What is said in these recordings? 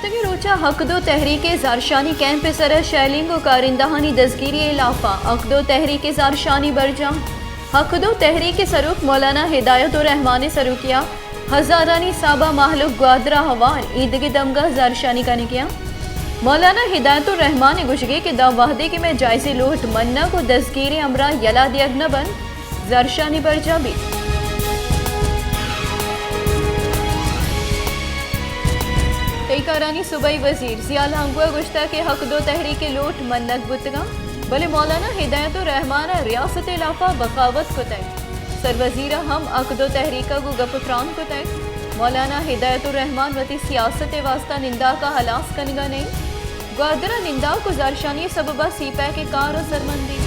گزشتگیں روچ ءَ حق دو تحریک ءِ زہرشانی کیمپ ءِ سر ءَ شیلنگ ءُ کارندہانی دزگیری ءِ لاف ءَ حق دو تحریک ءِ زہرشانی برجاہ۔ حق دو تحریک ءِ سروک مولانا ہدایت الرحمان ءِ سروکی ءَ ہزارانی حساب ءَ مہلوک گوادر ءَ ہوار ایدگہ دمگاں زہرشانی کنگ ءَ اَنت۔ مولانا ہدایت الرحمان ءِ گوشگ ءَ کہ داں وہدے کہ مئے جائزی لوٹ منگ ءُ دزگیریں ہمراہ یلہ دیگ نہ بنت، زہرشانی برجاہ بیت۔ تہی کارانی صوبائی وزیر ضیاء لانگو ءَ گوشتگ کہ حق دو تحریک ءِ لوٹ منگ بوتگ اَنت، بلے مولانا ہدایت الرحمان ءَ ریاست ءِ لاف ءَ بغاوت کتگ۔ سروزیر ءَ ہم حق دو تحریک ءَ گوں گپ ءُ تران کتگ۔ مولانا ہدایت الرحمان وتی سیاست ءِ واستہ ننداک ءَ ہلاس کنگ ءَ نہ اِنت۔ گوادر ءَ ننداک ءُ زہرشانی ءِ سبب ءَ سی پیک ءِ کار ءَ سرمندی۔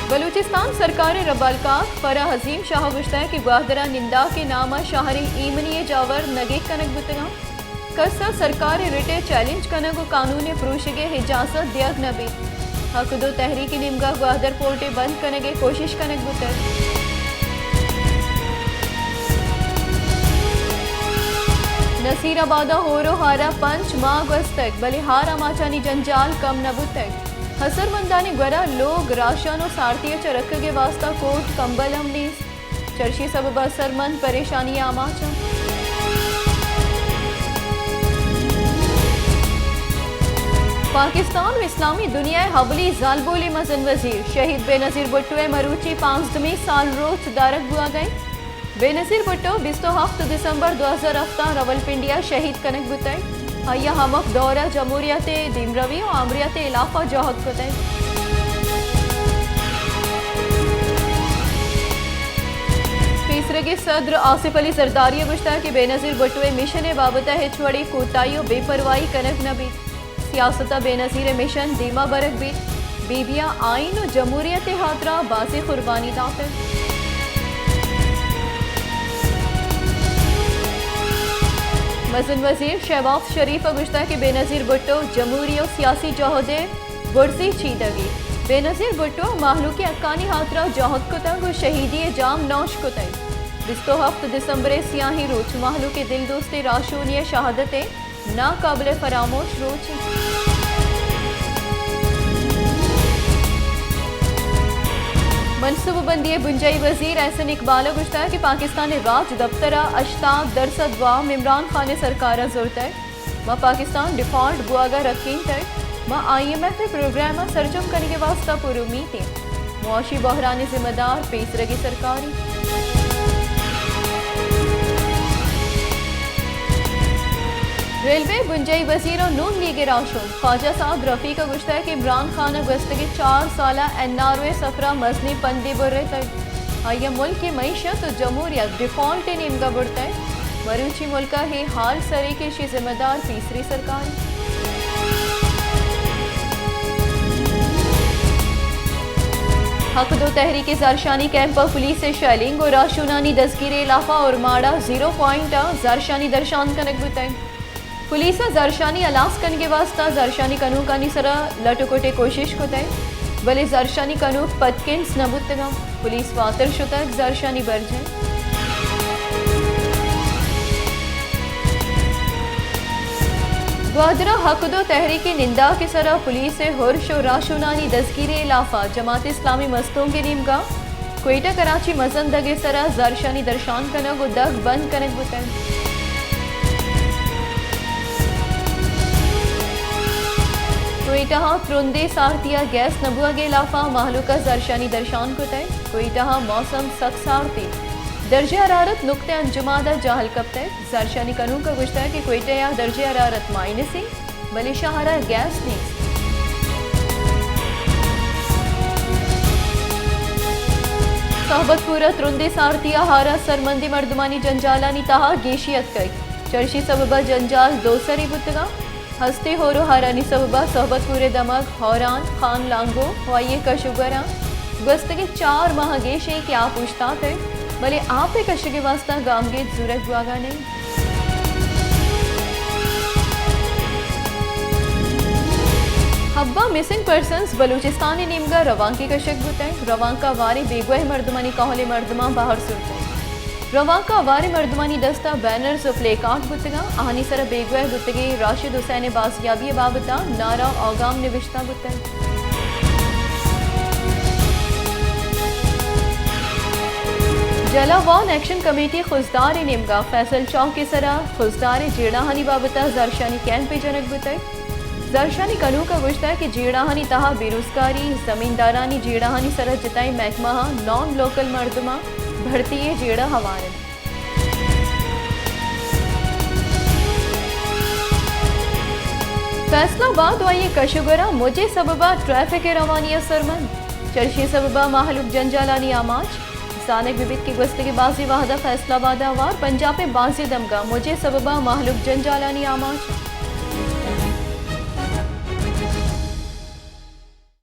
بلوچستان سرکار ءِ ربالکار فرح عظیم شاہ ءَ گوشتگ کہ گوادر ءَ ننداک ءِ نام ءَ شہریں ایمنی ءِ جاور نگیگ کنگ بوتگ اَنت۔ کس ءَ سرکار ءِ رٹ ءِ چیلنج کنگ ءُ قانون ءِ پروشگ ءِ اجازت دیگ نہ بیت۔ حق دو تحریک ءِ نیمگ ءَ گوادر پورٹ ءِ بند کنگ ءِ کوشش کنگ بوتگ۔ نصیر آباد ءَ ہور ءُ ہار ءَ پنچ ماہ گوستگ، بلے ہار آماچانی جنجال کم نہ بوتگ۔ ہسرمندانی گورا لوگ، راشن ءُ سارتی ءِ چہ رکگ ءِ واستہ کوٹ کمبل ہم نیست۔ چرشی سبب ءَ ہسرمند پریشانی ءَ آماچ اَنت۔ پاکستان ءُ اسلامی دنیا ءِ اولی زالبولیں مزن وزیر شہید بینظیر بھٹو ءِ مروچی پانزدہمی سالروچ دارگ بوہگ ءَ اِنت۔ بینظیر بھٹو بیست ءُ ہفت دسمبر دو ہزار ہفت ءَ راولپنڈی ءَ شہید کنگ بوتگ۔ آئی ءَ ہمک دور ءَ جمہوریت ءِ دیمروی ءُ آمریت ءِ ہلاپ ءَ جہد کتگ۔ پیسرگیں صدر آصف علی زرداری ءَ گوشتگ کہ بینظیر بھٹو ءِ مشن ءِ بابت ءَ ہچ وڑیں کوتاہی ءُ بے پرواہی کنگ نہ بیت۔ سیاست ءَ بینظیر ءِ مشن دیما برگ بیت۔ بی بی ءَ آئین ءُ جمہوریت ءِ ہاترا بازیں قربانی داتگ۔ مزن وزیر شہباز شریف ءَ گوشتگ کہ بینظیر بھٹو جمہوری ءُ سیاسی جہد ءِ برزی چیدگے۔ بینظیر بھٹو ءَ مہلوک ءِ حقانی ہاترا جہد کتگ ءُ شہیدی ءِ جام نوش کتگ۔ بیست ءُ ہفت دسمبر ءِ سیاہیں روچ مہلوک ءِ دل دوستیں راہشونی ءِ شہادت ءِ ناقابل فراموش روچ اِنت۔ منصوبہ بندی ءِ بنجاہی وزیر احسن اقبال ءَ گوشتگ کہ پاکستان ءِ راج دپتر ءَ ہشتاد درسد وام عمران خان ءِ سرکار ءَ زرتگ۔ ما پاکستان ڈیفالٹ بوہگ ءَ رکینتگ، ما آئی ایم ایف ءِ پروگرام ءَ سرجم کنگ ءِ واستہ پر امیت ایں۔ معاشی بحران ءِ ذمہ دار پیسرگیں سرکار اِنت۔ ریلوے ءِ بنجاہی وزیر ءُ نون لیگ ءِ راہشون خواجہ سعد رفیق ءَ گوشتگ کہ عمران خان ءَ گوستگیں چار سال ءَ این آر او ءِ سفر ءَ مزنیں پندے برتگ۔ آئی ءَ ملک ءِ معیشت ءُ جمہوریت ڈیفالٹ ءِ نیمگ ءَ برتگ۔ مروچی ملک ءَ اے حال سر اِنت کہ ایشی ءِ ذمہ دار پیسری سرکار اِنت۔ حق دو تحریک ءِ زہرشانی کیمپ ءَ پولیس ءِ شیلنگ ءُ راہشونانی دزگیری ءِ ہلاپ ءَ اورماڑہ زیرو پوائنٹ ءَ زہرشانی درشان کنگ بوتگ۔ پولیس ءَ زہرشانی ہلاس کنگ ءِ واستہ زہرشانی کنوکانی سرا لٹ ءُ کٹ ءِ کوشش کتگ، بلے زہرشانی کنوک پدکنز نہ بوتگ اَنت۔ پولیس واتر شتگ زہرشانی برجاہ۔ گوادر ءَ حق دو تحریک ءِ ننداک ءِ سرا پولیس ءِ ہرش ءُ راہشونانی دزگیری ءِ ہلاپ ءَ جماعت اسلامی مستونگ ءِ نیمگ ءَ کوئٹہ کراچی مزن دگ ءِ سرا زہرشانی درشان کنگ ءُ دگ بند کنگ بوتگ۔ کوئٹہ ءَ ترندیں سارتی ءَ گیس نہ بوہگ ءِ ہلاپ ءَ مہلوک ءَ زہرشانی درشان کتگ۔ کوئٹہ ءَ موسم سک سارتی، درجہ حرارت نقطہ انجماد ءَ جہل کپتگ۔ زہرشانی کنوک ءَ گوشتگ کہ کوئٹہ ءَ درجہ حرارت مائنس اِنت، بلے شہر ءَ گیس نیست۔ صحبت پور ءَ ترندیں سارتی ءَ ہار ءَ سرمندیں مردمانی جنجالانی تہا گیشی اتکگ۔ چرشی سبب ءَ جنجال دو سری بوتگ اَنت۔ ہستیں ہور ءُ ہارانی سبب ءَ صحبت پور ءِ دمگ ہوران، خان لانگو ءُ آئی ءِ کش ءُ گوراں گوستگیں چار ماہ ءَ گیش اِنت کہ آپ اوشتاتگ، بلے آپ ءِ کشگ ءِ واستہ گامگیج زورگ بوہگ ءَ نہ اِنت۔ حب ءَ مسنگ پرسنز بلوچستان ءِ نیمگ ءَ روانکے کشگ بوتگ۔ روانک ءَ ہواریں بیگواہ مردمانی کہول ءِ مردماں بہر زرتگ۔ روانک ءَ ہواریں مردمانی دست ءَ بینرز ءُ پلے کارڈ بوتگ اَنت، آہانی سر ءَ بیگواہ بوتگیں راشد حسین ءِ بازیابی ءِ بابت ءَ نعرہ ءُ آگام نبشتہ بوتگ۔ جھلا وان ایکشن کمیٹی خضدار ءِ نیمگ ءَ فیصل چوک ءِ سر ءَ خضدار ءِ جیڑہانی بابت ءَ زھرشانی کیمپے جنگ بوتگ۔ زھرشانی کنوک ءَ گوشتگ کہ جیڑہانی تہا بے روزگاری، زمیندارانی جیڑہانی سر ءَ جتائیں محکمہاں نان لوکل مردماں بھرتی ءِ جیڑہ ہوار اِنت۔ فیصل آباد ءُ آئی ءِ کش ءُ گوراں مچ ءِ سبب ءَ ٹریفک ءِ روانی اثرمند، چرشی ءِ سبب ءَ مہلوک جنجالانی آماچ۔ زانگ بہ بیت کہ گوستگیں بازیں وھد ءَ فیصل آباد ءَ ہوار پنجاپ ءِ بازیں دمگاں مچ ءِ سبب ءَ مہلوک جنجالانی آماچ۔